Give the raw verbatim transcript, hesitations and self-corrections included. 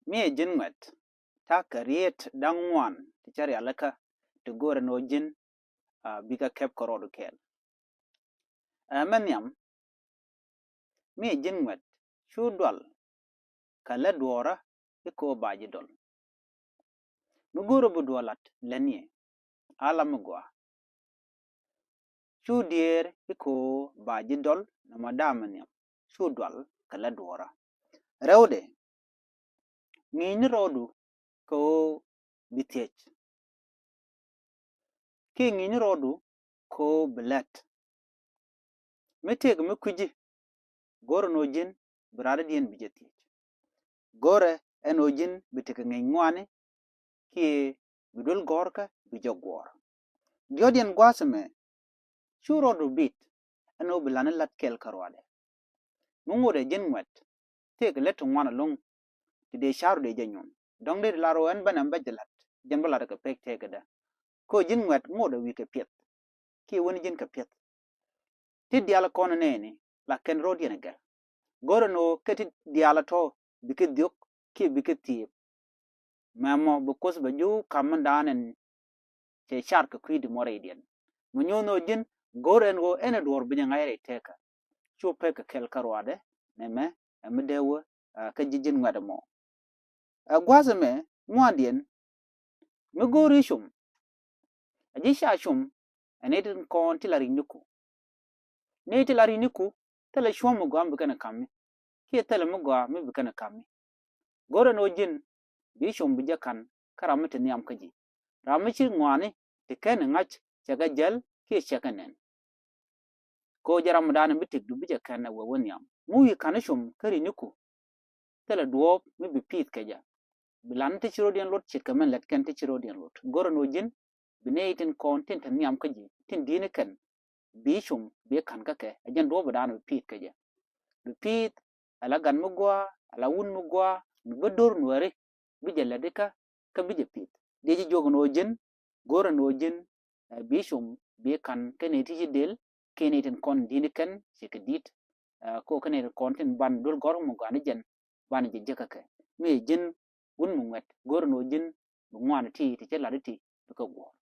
Mi ɛ ji̱n ŋuɛt, ta̱a̱ kɛ riet da̱ŋ ŋuan ti cä rialikä ti go̱o̱rɛ ni ɣöö ji̱n, ah, bikɛ kɛp kɛ rɔɔdu kɛɛl. Ɛ mɛ nhiam, mi ɛ ji̱n ŋuɛt, cu dual kɛ lät duɔ̱ɔ̱rä i̱ ko̱o̱ ba ji̱ dɔl. Mi go̱o̱rä bi duɔ̱ɔ̱r lat lätniɛ, a la mi gɔaa. Cu diëër i̱ ko̱o̱ ba ji̱ dɔl nɔmɔ da̱a̱ mi nhiam, cu dual kɛ lät duɔ̱ɔ̱rä. Rɛwdɛ, ŋi̱i̱c ni rɔɔdu kɛ ɣöö bi thiec. Kiɛ ŋi̱i̱c ni rɔɔdu kɛ ɣöö bi lät. Mi tëëkɛ mi kui̱ci, go̱rɛ ni ɣöö ji̱n bi radädiɛn bi jɛ thiec. Go̱rɛ ɛn ɣöö ji̱n bi tekɛ ŋi̱i̱c ŋuani, kiɛ bi duel gɔ̱rkä bi jɛ guɔ̱ɔ̱r. Diɔ̱kdiɛn gua̱a̱th ɛmɛ, cu rɔɔdu bit ɛn ɣöö bi la̱t ni la̱t kɛl kä ruaadɛ. Mi ŋotdɛ ji̱n ŋuɛt, tëëkɛ lät ti ŋuan ɛlɔ̱ŋ ti dee ca̱ru dee jɛ nyuɔ̱n. Dɔ̱ŋ dee ti lar ɣöö ɛn bä nɛm bä jɛ la̱t, jɛn bä la̱t kɛ pek tëëkɛ dä. Kɛ ɣöö ji̱n ŋuɛt ŋotdɛ wi̱i̱ kɛ piɛth, kiɛ wen ji̱n kɛ piɛth. Ti diaal kɔn nɛɛni la kɛn ro̱o̱diɛn ɛ gɛr. Go̱rɛ ni ɣöö kɛ ti diaal tɔ̱ bikɛ dhiök kiɛ bikɛ thiëëp. Mɛmɔ bi Kuoth bɛ ji̱ ka̱m mindan ɛn cɛ car kɛ kui̱di mɔ rɛydiɛn. Mi nyuɔ̱n ɣöö ji̱n go̱rɛ ni ɣöö ɛn ɛ duɔ̱ɔ̱r bi jɛ ŋa̱c rɛy tëkä. Cu pek kɛ kɛl kä ruaadɛ nɛmɛ ɛ mi dee wä, ah, kä ji̱ ji̱n ŋuɛt ɛmɔ. Ɛ gua̱a̱th ɛmɛ ŋuandiɛn, mi go̱o̱ri cum, ɛ ji̱ ca cum ɛ nɛy tin kɔn ti la ri̱c ni ku. Nɛy ti la ri̱c ni ku, thilɛ cuɔ̱m mi gɔaa mi bi kɛn ɛ ka̱mi, kiɛ thilɛ mi gɔaa mi bi kɛn ɛ ka̱mi. Go̱rɛ ni ɣöö ji̱n bi cum bi jɛ ka̱n kä ram mi te nhiam kä ji̱. Ram mi ci ŋɔaani ti kɛn ɛ ŋa̱c cɛ kɛ jäl kiɛ cɛ kɛ nɛn. Kɛ ɣöö jɛ ram mi da̱a̱n bi tëkdu bi jɛ kɛn ɛ wee wä nhiam. Mi wi̱i̱ ka̱n i̱ cum kä ri̱c ni ku, thilɛ duɔ̱ɔ̱p mi bi pi̱i̱th kɛ jɛ. Bi la̱t ni ti ci ro̱o̱diɛn lot ce̱tkɛ min lät kɛn ti ci ro̱o̱diɛn lot. Go̱rɛ ni ɣöö ji̱n bi nɛy tin kɔn tin te nhiam kä ji̱ tin di̱i̱t ni kɛn, bi cum bi ka̱n kä kɛ, ɛ jɛn duɔ̱ɔ̱p bi da̱a̱n bi pi̱i̱th kɛ jɛ. Bi pi̱i̱th ala gat mi gɔaa, ala wut mi gɔaa, mi bä do̱r nuääri, bi jɛ lät ikä, kä bi jɛ pi̱i̱th. Dee ji̱ jiök ni ɣöö ji̱n, go̱rɛ ni ɣöö ji̱n, ɛ, bi cum bi ka̱n kɛ nɛy ti ci del, kɛ nɛy tin kɔn di̱i̱t ni kɛn ci kɛ di̱i̱t, ɛ, kɛ ɣöö kɛ nɛy tin kɔn tin ban duel gɔ̱rkä mi gɔaa ni jɛn, ban jɛ jek kä kɛ. Mi ɛ ji̱n wut mi ŋuɛt, go̱rɛ ni ɣöö ji̱n bi ŋuan ti ti cä lat ti bikɛ guɔ̱ɔ̱r.